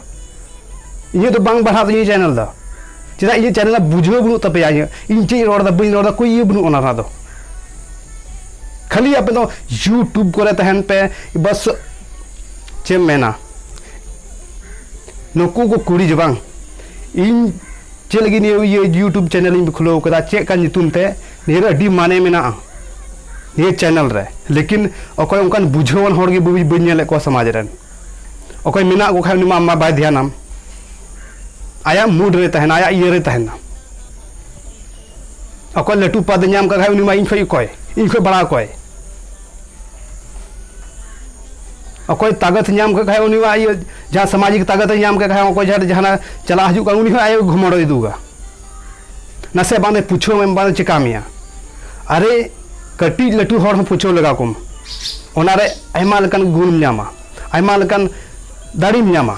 ᱤᱧᱟᱹᱜ ᱫᱚ ᱵᱟᱝ ᱵᱟᱲᱦᱟᱜ ᱛᱤᱧᱟᱹ ᱪᱮᱱᱮᱞ ᱫᱚ᱾ ᱪᱮᱫᱟᱜ ᱤᱧᱟᱹᱜ ᱪᱮᱱᱮᱞ ᱨᱮᱱᱟᱜ ᱵᱩᱡᱷᱟᱹᱣ ᱵᱟᱹᱱᱩᱜ ᱛᱟᱯᱮᱭᱟ? ᱤᱧᱟᱹᱜ, ᱤᱧ ᱪᱮᱫ ᱤᱧ ᱨᱚᱲ ᱮᱫᱟ, ᱵᱟᱹᱧ ᱨᱚᱲ ᱮᱫᱟ, ᱠᱳᱭ ᱤᱭᱟᱹ ᱵᱟᱹᱱᱩᱜ ᱚᱱᱟ ᱨᱮᱱᱟᱜ ᱫᱚ᱾ ᱠᱷᱟᱹᱞᱤ ᱟᱯᱮ ᱫᱚ YouTube ᱠᱚᱨᱮ ᱛᱟᱦᱮᱱ ᱯᱮ, ᱵᱟᱥ᱾ ᱪᱮᱫ ᱮᱢ ᱢᱮᱱᱟ? ᱱᱩᱠᱩ ᱠᱚ ᱠᱩᱲᱤ ᱡᱮ ᱵᱟᱝ, ᱤᱧ ᱪᱮᱫ ᱞᱟᱹᱜᱤᱫ ᱱᱤᱭᱟᱹ ᱤᱭᱟᱹ YouTube ᱪᱮᱱᱮᱞ ᱤᱧ ᱠᱷᱩᱞᱟᱹᱣ ᱠᱟᱫᱟ, ᱪᱮᱫ ᱠᱟᱱ ᱧᱩᱛᱩᱢ ᱛᱮ? ᱱᱤᱭᱟᱹ ᱨᱮ ᱟᱹᱰᱤ ᱢᱟᱱᱮ ᱢᱮᱱᱟᱜᱼᱟ᱾ ᱱᱤᱭᱟᱹ ᱪᱮᱱᱮᱞ ᱨᱮ, ᱞᱮᱠᱤᱱ ᱚᱠᱚᱭ ᱚᱱᱠᱟᱱ ᱵᱩᱡᱷᱟᱹᱣᱟᱱ ᱦᱚᱲ ᱜᱮ ᱵᱟᱹᱧ ᱵᱟᱹᱧ ᱧᱮᱞᱮᱫ ᱠᱚᱣᱟ ᱥᱚᱢᱟᱡᱽ ᱨᱮᱱ᱾ ᱚᱠᱚᱭ ᱢᱮᱱᱟᱜ ᱠᱚ ᱠᱷᱟᱡ ᱩᱱᱤ ᱢᱟ ᱟᱢ ᱢᱟ ᱵᱟᱭ ᱫᱷᱮᱭᱟᱱᱟᱢ, ᱟᱭᱟᱜ ᱢᱩᱰ ᱨᱮ ᱛᱟᱦᱮᱱᱟ, ᱟᱭᱟᱜ ᱤᱭᱟᱹ ᱨᱮ ᱛᱟᱦᱮᱱᱟ᱾ ᱚᱠᱚᱭ ᱞᱟᱹᱴᱩ ᱯᱟᱫᱮ ᱧᱟᱢ ᱠᱟᱜ ᱠᱷᱟᱡ ᱩᱱᱤ ᱢᱟ ᱤᱧ ᱠᱷᱚᱡ ᱚᱠᱚᱭ, ᱤᱧ ᱠᱷᱚᱡ ᱵᱟᱲᱟ ᱚᱠᱚᱭ? ᱚᱠᱚᱭ ᱛᱟᱜᱚᱛ ᱧᱟᱢ ᱠᱟᱜ ᱠᱷᱟᱡ ᱩᱱᱤ ᱢᱟ ᱤᱭᱟᱹ ᱡᱟᱦᱟᱸ ᱥᱟᱢᱟᱡᱤᱠ ᱛᱟᱜᱚᱛ ᱮ ᱧᱟᱢ ᱠᱟᱜ ᱠᱷᱟᱡ ᱚᱠᱚᱭ ᱡᱟᱦᱟᱸ ᱡᱟᱦᱟᱱᱟᱜ ᱪᱟᱞᱟᱜ ᱦᱤᱡᱩᱜ ᱠᱟᱱ ᱩᱱᱤ ᱦᱚᱸ ᱟᱭᱟᱜ ᱜᱷᱚᱢᱚᱲᱚᱭ ᱩᱫᱩᱜᱟ᱾ ᱱᱟᱥᱮ ᱵᱟᱝ ᱫᱚᱭ ᱯᱩᱪᱷᱟᱹᱣ ᱢᱮ, ᱵᱟᱝ ᱫᱚ ᱪᱮᱠᱟ ᱢᱮᱭᱟ᱾ ᱟᱨᱮ, ᱠᱟᱹᱴᱤᱡ ᱞᱟᱹᱴᱩ ᱦᱚᱲ ᱦᱚᱸ ᱯᱩᱪᱷᱟᱹᱣ ᱞᱟᱜᱟᱣ ᱠᱚᱢ᱾ ᱚᱱᱟᱨᱮ ᱟᱭᱢᱟ ᱞᱮᱠᱟᱱ ᱜᱩᱱᱮᱢ ᱧᱟᱢᱟ, ᱟᱭᱢᱟ ᱞᱮᱠᱟᱱ ᱫᱟᱲᱮᱢ ᱧᱟᱢᱟ᱾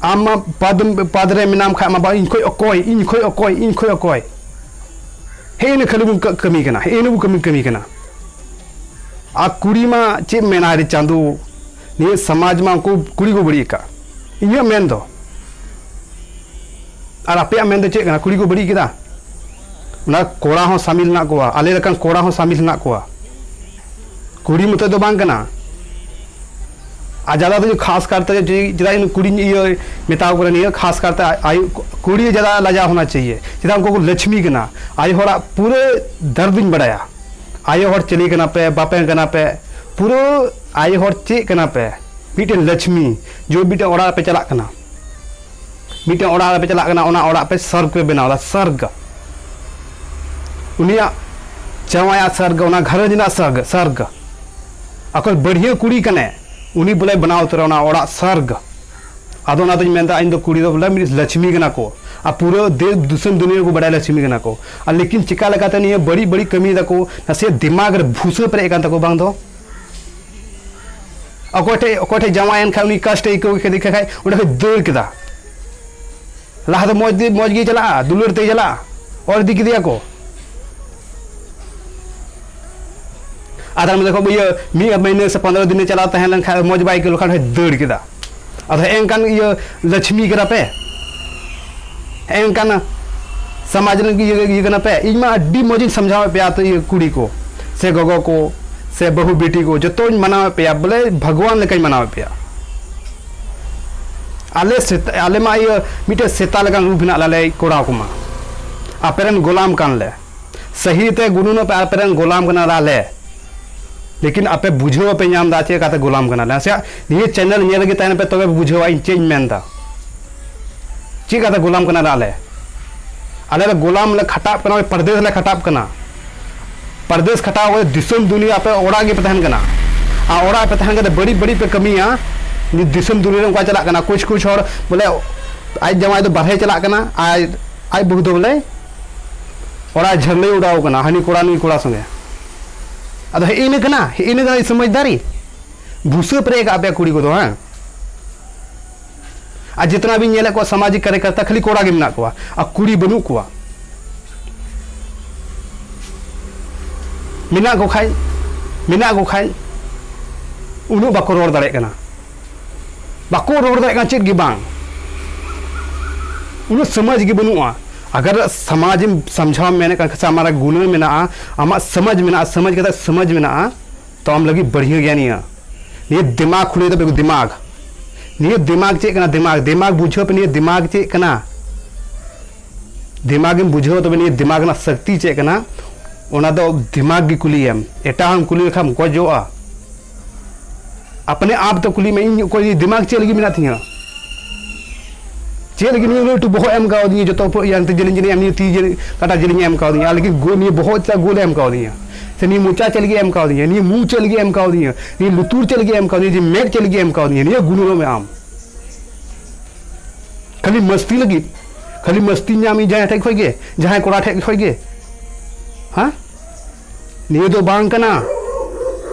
ᱟᱢ ᱢᱟ ᱯᱟᱫ, ᱯᱟᱫ ᱨᱮ ᱢᱮᱱᱟᱢ ᱠᱷᱟᱡ ᱢᱟ ᱵᱟ, ᱤᱧ ᱠᱷᱚᱡ ᱚᱠᱚᱭ, ᱤᱧ ᱠᱷᱚᱡ ᱚᱠᱚᱭ, ᱤᱧ ᱠᱷᱚᱡ ᱚᱠᱚᱭ? ᱦᱮᱸ, ᱤᱱᱟᱹ ᱠᱷᱟᱹᱞᱤ ᱵᱚᱱ ᱠᱟᱹ-, ᱠᱟᱹᱢᱤ ᱠᱟᱱᱟ, ᱦᱮᱸ, ᱤᱱᱟᱹ ᱵᱚᱱ ᱠᱟᱹᱢᱤ, ᱠᱟᱹᱢᱤ ᱠᱟᱱᱟ᱾ ᱟᱨ ᱠᱩᱲᱤ ᱢᱟ ᱪᱮᱫ ᱢᱮᱱᱟ ᱨᱮ ᱪᱟᱸᱫᱩ, ᱱᱤᱭᱟᱹ ᱥᱚᱢᱟᱡᱽ ᱢᱟ ᱩᱱᱠᱩ ᱠᱩᱲᱤ ᱠᱚ ᱵᱟᱹᱲᱤᱡ ᱟᱠᱟᱫ, ᱤᱧᱟᱹᱜ ᱢᱮᱱ ᱫᱚ᱾ ᱟᱨ ᱟᱯᱮᱭᱟᱜ ᱢᱮᱱ ᱫᱚ ᱪᱮᱫ ᱠᱟᱱᱟ? ᱠᱩᱲᱤ ᱠᱚ ᱵᱟᱹᱲᱤᱡ ᱠᱮᱫᱟ? ᱚᱱᱟ ᱠᱚᱲᱟ ᱦᱚᱸ ᱥᱟᱢᱤᱞ ᱦᱮᱱᱟᱜ ᱠᱚᱣᱟ, ᱟᱞᱮ ᱞᱮᱠᱟᱱ ᱠᱚᱲᱟ ᱦᱚᱸ ᱥᱟᱢᱤᱞ ᱦᱮᱱᱟᱜ ᱠᱚᱣᱟ᱾ ᱠᱩᱲᱤ ᱢᱚᱛᱚ ᱫᱚ ᱵᱟᱝ ᱠᱟᱱᱟ᱾ ᱟᱨ ᱡᱟᱫᱟ ᱫᱚ ᱠᱷᱟᱥ ᱠᱟᱨᱛᱮ ᱪᱮᱫᱟᱜ ᱤᱧ ᱠᱩᱲᱤᱧ ᱤᱭᱟᱹ ᱢᱮᱛᱟᱣ ᱠᱚ ᱠᱟᱱᱟ, ᱱᱤᱭᱟᱹ ᱠᱷᱟᱥ ᱠᱟᱨᱛᱮ ᱟᱭ-, ᱟᱭᱩ, ᱠᱩᱲᱤ ᱡᱟᱫᱟ ᱞᱟᱡᱟᱣ ᱦᱚᱱᱟ ᱪᱟᱦᱤᱭᱮ᱾ ᱪᱮᱫᱟᱜ ᱩᱱᱠᱩ ᱠᱚ ᱞᱟᱪᱷᱢᱤ ᱠᱟᱱᱟ᱾ ᱟᱭᱳ ᱦᱚᱲᱟᱜ ᱯᱩᱨᱟᱹ ᱫᱟᱨᱫᱤᱧ ᱵᱟᱲᱟᱭᱟ᱾ ᱟᱭᱳ ᱦᱚᱲ ᱪᱤᱞᱤ ᱠᱟᱱᱟ ᱯᱮ, ᱵᱟᱯᱮ ᱠᱟᱱᱟ ᱯᱮ, ᱯᱩᱨᱟᱹ ᱟᱭᱳ ᱦᱚᱲ ᱪᱮᱫ ᱠᱟᱱᱟ ᱯᱮ? ᱢᱤᱫᱴᱮᱱ ᱞᱟᱪᱷᱢᱤ, ᱡᱚ ᱢᱤᱫᱴᱮᱱ ᱚᱲᱟᱜ ᱨᱮᱯᱮ ᱪᱟᱞᱟᱜ ᱠᱟᱱᱟ, ᱢᱤᱫᱴᱮᱱ ᱚᱲᱟᱜ ᱨᱮᱯᱮ ᱪᱟᱞᱟᱜ ᱠᱟᱱᱟ, ᱚᱱᱟ ᱚᱲᱟᱜ ᱯᱮ ᱥᱚᱨᱜ ᱯᱮ ᱵᱮᱱᱟᱣ ᱮᱫᱟ, ᱥᱚᱨᱜ᱾ ᱩᱱᱤᱭᱟᱜ ᱡᱟᱶᱟᱭᱟᱜ ᱥᱚᱨᱜ, ᱚᱱᱟ ᱜᱷᱟᱨᱚᱸᱡᱽ ᱨᱮᱱᱟᱜ ᱥᱚᱨᱜ, ᱥᱚᱨᱜ᱾ ᱚᱠᱚᱭ ᱵᱟᱹᱲᱦᱤᱭᱟᱹ ᱠᱩᱲᱤ ᱠᱟᱱᱟᱭ, ᱩᱱᱤ ᱵᱚᱞᱮ ᱵᱮᱱᱟᱣ ᱩᱛᱟᱹᱨᱟ ᱚᱱᱟ ᱚᱲᱟᱜ ᱥᱚᱨᱜ᱾ ᱟᱫᱚ ᱚᱱᱟ ᱫᱚᱧ ᱢᱮᱱᱫᱟ, ᱤᱧ ᱫᱚ ᱠᱩᱲᱤ ᱫᱚ ᱵᱚᱞᱮ ᱢᱤᱫ ᱞᱟᱪᱷᱢᱤ ᱠᱟᱱᱟ ᱠᱚ, ᱟᱨ ᱯᱩᱨᱟᱹ ᱫᱮᱥ ᱫᱤᱥᱚᱢ ᱫᱩᱱᱤᱭᱟᱹ ᱠᱚ ᱵᱟᱲᱟᱭ ᱞᱟᱪᱷᱢᱤ ᱠᱟᱱᱟ ᱠᱚ᱾ ᱟᱨ ᱞᱮᱠᱤᱱ ᱪᱤᱠᱟ ᱞᱮᱠᱟᱛᱮ ᱱᱤᱭᱟᱹ ᱵᱟᱹᱲᱤᱡ ᱵᱟᱹᱲᱤᱡ ᱠᱟᱹᱢᱤᱭ ᱫᱟᱠᱚ, ᱱᱟᱥᱮᱭᱟᱜ ᱫᱤᱢᱟᱜᱽ ᱨᱮ ᱵᱷᱩᱥᱟᱹ ᱯᱮᱨᱮᱡ ᱟᱠᱟᱱ ᱛᱟᱠᱚ ᱵᱟᱝ ᱫᱚ? ᱚᱠᱚᱭ ᱴᱷᱮᱡ, ᱚᱠᱚᱭ ᱴᱷᱮᱡ ᱡᱟᱶᱟᱭ ᱮᱱ ᱠᱷᱟᱱ ᱩᱱᱤ ᱠᱟᱥᱴ ᱮ ᱟᱹᱭᱠᱟᱹᱣ ᱠᱮᱫ ᱠᱷᱟᱡ ᱚᱸᱰᱮ ᱠᱷᱚᱡ ᱫᱟᱹᱲ ᱠᱮᱫᱟ᱾ ᱞᱟᱦᱟ ᱫᱚ ᱢᱚᱡᱽ ᱫᱤ-, ᱢᱚᱡᱽ ᱜᱮ ᱪᱟᱞᱟᱜᱼᱟ, ᱫᱩᱞᱟᱹᱲ ᱛᱮ ᱪᱟᱞᱟᱜᱼᱟ, ᱚᱨ ᱤᱫᱤ ᱠᱮᱫᱮᱭᱟ ᱠᱚ᱾ ᱟᱫᱷᱟ ᱢᱚᱫᱽᱫᱷᱮ ᱠᱷᱚᱡ ᱤᱭᱟᱹ ᱢᱤᱫ ᱢᱟᱹᱦᱱᱟᱹ ᱥᱮ ᱯᱚᱱᱨᱚ ᱫᱤᱱᱮ ᱪᱟᱞᱟᱣ ᱛᱟᱦᱮᱸ ᱞᱮᱱ ᱠᱷᱟᱡ ᱢᱚᱡᱽ ᱵᱟᱭ ᱟᱹᱭᱠᱟᱹᱣ ᱞᱮᱠᱷᱟᱱ ᱫᱟᱹᱲ ᱠᱮᱫᱟ᱾ ᱟᱫᱚ ᱦᱮᱸ ᱚᱱᱠᱟᱱ ᱤᱭᱟᱹ ᱞᱟᱪᱷᱢᱤ ᱠᱟᱱᱟ ᱯᱮ, ᱦᱮᱸ ᱚᱱᱠᱟᱱ ᱥᱚᱢᱟᱡᱽ ᱨᱮᱱ ᱤᱭᱟᱹ, ᱤᱭᱟᱹ ᱠᱟᱱᱟ ᱯᱮ᱾ ᱤᱧ ᱢᱟ ᱟᱹᱰᱤ ᱢᱚᱡᱽ ᱤᱧ ᱥᱟᱢᱡᱷᱟᱣᱮᱫ ᱯᱮᱭᱟ, ᱟᱹᱛᱩ ᱤᱭᱟᱹ ᱠᱩᱲᱤ ᱠᱚ ᱥᱮ ᱜᱚᱜᱚ ᱠᱚ ᱥᱮ ᱵᱟᱹᱦᱩ ᱵᱤᱴᱤ ᱠᱚ, ᱡᱚᱛᱚᱧ ᱢᱟᱱᱟᱣᱮᱫ ᱯᱮᱭᱟ, ᱵᱚᱞᱮ ᱵᱷᱟᱜᱽᱣᱟᱱ ᱞᱮᱠᱟᱧ ᱢᱟᱱᱟᱣᱮᱫ ᱯᱮᱭᱟ᱾ ᱟᱞᱮ ᱥᱮᱛ-, ᱟᱞᱮ ᱢᱟ ᱤᱭᱟᱹ ᱢᱤᱫᱴᱮᱡ ᱥᱮᱛᱟ ᱞᱮᱠᱟᱱ ᱨᱩᱯ ᱦᱮᱱᱟᱜ ᱞᱮ, ᱟᱞᱮ ᱠᱚᱲᱟ ᱠᱚᱢᱟ᱾ ᱟᱯᱮ ᱨᱮᱱ ᱜᱳᱞᱟᱢ ᱠᱟᱱ ᱞᱮ᱾ ᱥᱟᱹᱦᱤ ᱛᱮ ᱜᱩᱱᱩᱱᱚᱜ ᱯᱮ, ᱟᱯᱮ ᱨᱮᱱ ᱜᱳᱞᱟᱢ ᱠᱟᱱᱟ ᱞᱮ ᱟᱞᱮ᱾ ᱞᱮᱠᱤᱱ ᱟᱯᱮ ᱵᱩᱡᱷᱟᱹᱣ ᱵᱟᱯᱮ ᱧᱟᱢ ᱮᱫᱟ ᱪᱮᱫ ᱞᱮᱠᱟᱛᱮ ᱜᱳᱞᱟᱢ ᱠᱟᱱᱟᱞᱮ᱾ ᱱᱟᱥᱮᱭᱟᱜ ᱱᱤᱭᱟᱹ ᱪᱮᱱᱮᱞ ᱧᱮᱞ ᱨᱮᱜᱮ ᱛᱟᱦᱮᱱ ᱯᱮ, ᱛᱚᱵᱮ ᱯᱮ ᱵᱩᱡᱷᱟᱹᱣᱟ ᱤᱧ ᱪᱮᱫ ᱤᱧ ᱢᱮᱱ ᱮᱫᱟ, ᱪᱮᱫ ᱞᱮᱠᱟᱛᱮ ᱜᱳᱞᱟᱢ ᱠᱟᱱᱟᱞᱮ ᱟᱞᱮ᱾ ᱟᱞᱮ ᱞᱮ ᱜᱳᱞᱟᱢ ᱞᱮ ᱠᱷᱟᱴᱟᱜ ᱠᱟᱱᱟ, ᱯᱟᱨᱫᱮᱥ ᱞᱮ ᱠᱷᱟᱴᱟᱜ ᱠᱟᱱᱟ᱾ ᱯᱟᱨᱫᱮᱥ ᱠᱷᱟᱴᱟᱣ ᱠᱟᱛᱮ ᱫᱤᱥᱚᱢ ᱫᱩᱱᱤᱭᱟᱹ ᱟᱯᱮ ᱚᱲᱟᱜ ᱜᱮᱯᱮ ᱛᱟᱦᱮᱱ ᱠᱟᱱᱟ, ᱟᱨ ᱚᱲᱟᱜ ᱯᱮ ᱛᱟᱦᱮᱱ ᱠᱟᱛᱮ ᱵᱟᱹᱲᱤᱡ ᱵᱟᱹᱲᱤᱡ ᱯᱮ ᱠᱟᱹᱢᱤᱭᱟ᱾ ᱱᱤᱛ ᱫᱤᱥᱚᱢ ᱫᱩᱱᱤᱭᱟᱹ ᱨᱮ ᱚᱱᱠᱟ ᱪᱟᱞᱟᱜ ᱠᱟᱱᱟ, ᱠᱩᱪ ᱠᱩᱪ ᱦᱚᱲ ᱵᱚᱞᱮ ᱟᱡ ᱡᱟᱶᱟᱭ ᱫᱚ ᱵᱟᱨᱦᱮ ᱪᱟᱞᱟᱜ ᱠᱟᱱᱟ, ᱟᱨ ᱟᱡ ᱵᱟᱹᱦᱩ ᱫᱚ ᱵᱚᱞᱮ ᱚᱲᱟᱜ ᱡᱷᱟᱹᱞᱟᱹᱭ ᱚᱰᱟᱣ ᱠᱟᱱᱟ ᱦᱟᱹᱱᱤ ᱠᱚᱲᱟ ᱱᱩᱭ ᱠᱚᱲᱟ ᱥᱚᱸᱜᱮ᱾ ᱟᱫᱚ ᱦᱮᱸ ᱤᱱᱟᱹ ᱠᱟᱱᱟ, ᱦᱮᱸ ᱤᱱᱟᱹ ᱠᱟᱱᱟ ᱥᱚᱢᱟᱡᱽᱫᱟᱨᱤ᱾ ᱵᱷᱩᱥᱟᱹ ᱯᱮᱨᱮᱡ ᱠᱟᱜ ᱯᱮᱭᱟ ᱠᱩᱲᱤ ᱠᱚᱫᱚ, ᱦᱮᱸ᱾ ᱟᱨ ᱡᱮᱛᱱᱟ ᱵᱤᱱ ᱧᱮᱞᱮᱫ ᱠᱚᱣᱟ ᱥᱟᱢᱟᱡᱤᱠ ᱠᱟᱨᱭᱚᱠᱚᱨᱛᱟ, ᱠᱷᱟᱹᱞᱤ ᱠᱚᱲᱟ ᱜᱮ ᱢᱮᱱᱟᱜ ᱠᱚᱣᱟ ᱟᱨ ᱠᱩᱲᱤ ᱵᱟᱹᱱᱩᱜ ᱠᱚᱣᱟ᱾ ᱢᱮᱱᱟᱜ ᱠᱚ ᱠᱷᱟᱡ, ᱢᱮᱱᱟᱜ ᱠᱚ ᱠᱷᱟᱡ ᱩᱱᱟᱹᱜ ᱵᱟᱠᱚ ᱨᱚᱲ ᱫᱟᱲᱮᱭᱟᱜ ᱠᱟᱱᱟ, ᱵᱟᱠᱚ ᱨᱚᱲ ᱫᱟᱲᱮᱭᱟᱜ ᱠᱟᱱᱟ ᱪᱮᱫ ᱜᱮ ᱵᱟᱝ᱾ ᱩᱱᱟᱹᱜ ᱥᱚᱢᱟᱡᱽ ᱜᱮ ᱵᱟᱹᱱᱩᱜᱼᱟ᱾ ᱟᱜᱟᱨ ᱥᱚᱢᱟᱡᱽ ᱮᱢ ᱥᱟᱢᱡᱷᱟᱣ ᱢᱮᱱᱮᱫ ᱠᱟᱱ ᱠᱷᱟᱱ ᱥᱮ ᱟᱢᱟᱜ ᱨᱮ ᱜᱩᱱᱟᱹ ᱢᱮᱱᱟᱜᱼᱟ, ᱟᱢᱟᱜ ᱥᱚᱢᱟᱡᱽ ᱢᱮᱱᱟᱜᱼᱟ, ᱥᱚᱢᱟᱡᱽ ᱠᱟᱛᱮ ᱥᱚᱢᱟᱡᱽ ᱢᱮᱱᱟᱜᱼᱟ, ᱛᱚ ᱟᱢ ᱞᱟᱹᱜᱤᱫ ᱵᱟᱹᱲᱦᱤᱭᱟᱹ ᱜᱮᱭᱟ ᱱᱤᱭᱟᱹ᱾ ᱱᱤᱭᱟᱹ ᱫᱤᱢᱟᱜᱽ ᱠᱷᱩᱞᱟᱹᱣ ᱛᱟᱯᱮ ᱫᱤᱢᱟᱜᱽ᱾ ᱱᱤᱭᱟᱹ ᱫᱤᱢᱟᱜᱽ ᱪᱮᱫ ᱠᱟᱱᱟ? ᱫᱤᱢᱟᱜᱽ, ᱫᱤᱢᱟᱜᱽ ᱵᱩᱡᱷᱟᱹᱣ ᱯᱮ, ᱱᱤᱭᱟᱹ ᱫᱤᱢᱟᱜᱽ ᱪᱮᱫ ᱠᱟᱱᱟ? ᱫᱤᱢᱟᱜᱽ ᱮᱢ ᱵᱩᱡᱷᱟᱹᱣ ᱛᱚᱵᱮ ᱱᱤᱭᱟᱹ ᱫᱤᱢᱟᱜᱽ ᱨᱮᱱᱟᱜ ᱥᱚᱠᱛᱤ ᱪᱮᱫ ᱠᱟᱱᱟ? ᱚᱱᱟ ᱫᱚ ᱫᱤᱢᱟᱜᱽ ᱜᱮ ᱠᱩᱞᱤᱭᱮᱢ, ᱮᱴᱟᱜ ᱦᱚᱲ ᱮᱢ ᱠᱩᱞᱤ ᱞᱮᱠᱷᱟᱱ ᱜᱚᱡᱚᱜᱼᱟ᱾ ᱟᱯᱱᱮ ᱟᱯ ᱛᱮ ᱠᱩᱞᱤ ᱢᱮ, ᱤᱧ ᱚᱠᱚᱭ ᱫᱤᱢᱟᱜᱽ ᱪᱮᱫ ᱞᱟᱹᱜᱤᱫ ᱢᱮᱱᱟᱜ ᱛᱤᱧᱟᱹ? ᱪᱮᱫ ᱞᱟᱹᱜᱤᱫ ᱱᱤᱭᱟᱹ ᱞᱟᱹᱴᱩ ᱵᱚᱦᱚᱜ ᱮᱢ ᱠᱟᱣᱫᱤᱧᱟ? ᱡᱚᱛᱚ ᱩᱯᱚᱨ ᱤᱭᱟᱹ ᱛᱤ ᱡᱤᱞᱤᱧ ᱡᱤᱞᱤᱧ ᱮᱢ, ᱱᱤᱭᱟᱹ ᱛᱤ ᱡᱤᱞᱤᱧ, ᱠᱟᱴᱟ ᱡᱤᱞᱤᱧ ᱮᱢ ᱠᱟᱣᱫᱤᱧᱟ, ᱟᱨ ᱞᱟᱹᱜᱤᱫ ᱜᱳ-, ᱱᱤᱭᱟᱹ ᱵᱚᱦᱚᱜ ᱪᱮᱫᱟᱜ ᱜᱳᱞ ᱮ ᱮᱢ ᱠᱟᱣᱫᱤᱧᱟ? ᱥᱮ ᱱᱤᱭᱟᱹ ᱢᱚᱪᱟ ᱪᱮᱫ ᱞᱟᱹᱜᱤᱫ ᱮᱢ ᱠᱟᱣᱫᱤᱧᱟ? ᱱᱤᱭᱟᱹ ᱢᱩ ᱪᱮᱫ ᱞᱟᱹᱜᱤᱫ ᱮᱢ ᱠᱟᱣᱫᱤᱧᱟ? ᱱᱤᱭᱟᱹ ᱞᱩᱛᱩᱨ ᱪᱮᱫ ᱞᱟᱹᱜᱤᱫ ᱮᱢ ᱠᱟᱣᱫᱤᱧᱟ? ᱡᱮ ᱢᱮᱫ ᱪᱮᱫ ᱞᱟᱹᱜᱤᱫ ᱮᱢ ᱠᱟᱣᱫᱤᱧᱟ? ᱱᱤᱭᱟᱹ ᱜᱩᱱᱟᱹᱱᱚᱜ ᱢᱮ ᱟᱢ᱾ ᱠᱷᱟᱹᱞᱤ ᱢᱟᱹᱥᱛᱤ ᱞᱟᱹᱜᱤᱫ, ᱠᱷᱟᱹᱞᱤ ᱢᱟᱹᱥᱛᱤ ᱧᱟᱢ ᱤᱧ ᱡᱟᱦᱟᱸᱭ ᱴᱷᱮᱡ ᱠᱷᱚᱡ ᱜᱮ, ᱡᱟᱦᱟᱸᱭ ᱠᱚᱲᱟ ᱴᱷᱮᱡ ᱠᱷᱚᱡ ᱜᱮ, ᱦᱮᱸ? ᱱᱤᱭᱟᱹ ᱫᱚ ᱵᱟᱝ ᱠᱟᱱᱟ᱾